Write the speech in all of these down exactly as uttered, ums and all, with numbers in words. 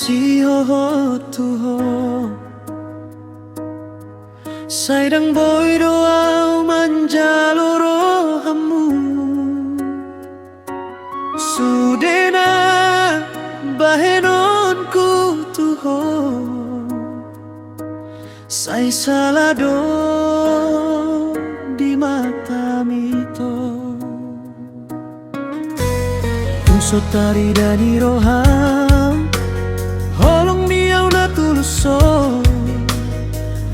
Di ho, ho tu ho. Sai ndang boi do au manjalo rohamu. Sude na bahenonku tu ho. Sai sala do di matam ito. Tung so tarida ni roham holong ni au na tulus on,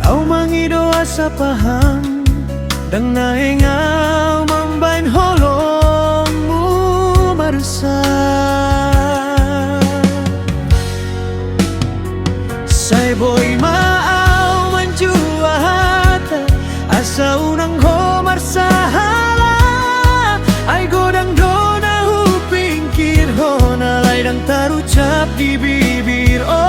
au mangido asa paham, ndang naeng au mambahen holongmu marsa. Sai boi ma au manjua hata asa unang ho marsahala. Ai godang do na hupingkirhon, alai ndang tarucap di bibir on.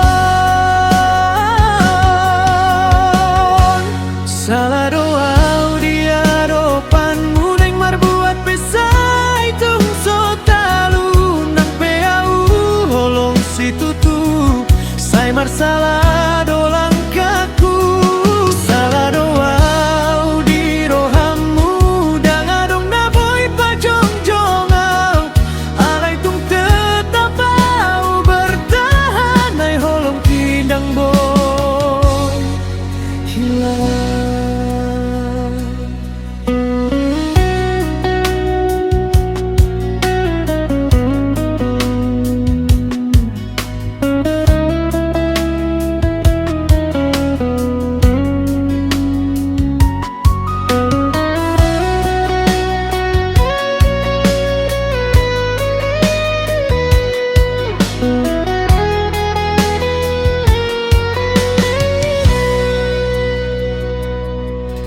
Sala do au di adopanmu naeng marbuat pe sai tung so talu, nang pe au holong situtu, sai marsala do langkahku. Sala do au di rohammu, ndang adong na boi pajongjong au, alai tung tetap au bertahan, ai holongki ndang boi hilang.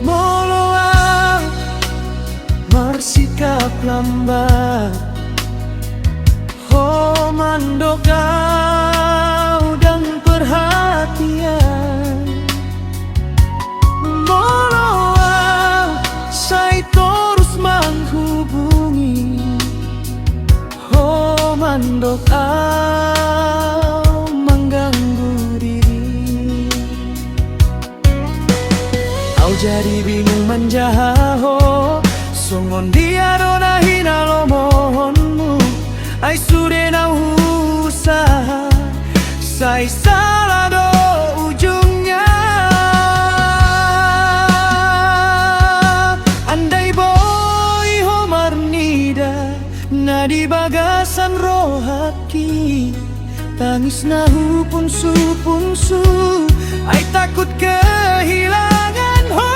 Molo au marsikap lambat, ho mandok au ndang perhatian. Molo au sai torus manghubungi, ho mandok au mangganggu diri. Au jadi bingung manjaha ho, songon dia do na hinalomohonmu. Ai sude na huusaha, sai sala do ujungna. Andai boi ho marnida na di bagasan rohangki, tangis na hupunsu-punsu, ai takut kehilangan ho.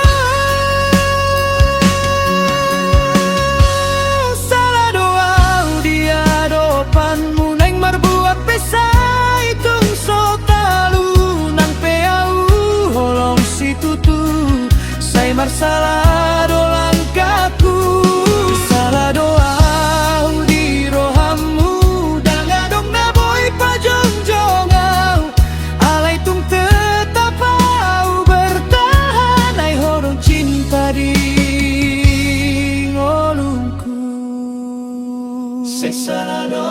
Sala do au di adopanmu, naeng marbuat pe sai tung so talu, nang pe au holong situtu, sai marsala do langkahku. Sala do au di rohammu, ndang adong na boi pajongjong au, alai tung tetap au bertahan, ai ho do cinta di ngolungku. Sai sala do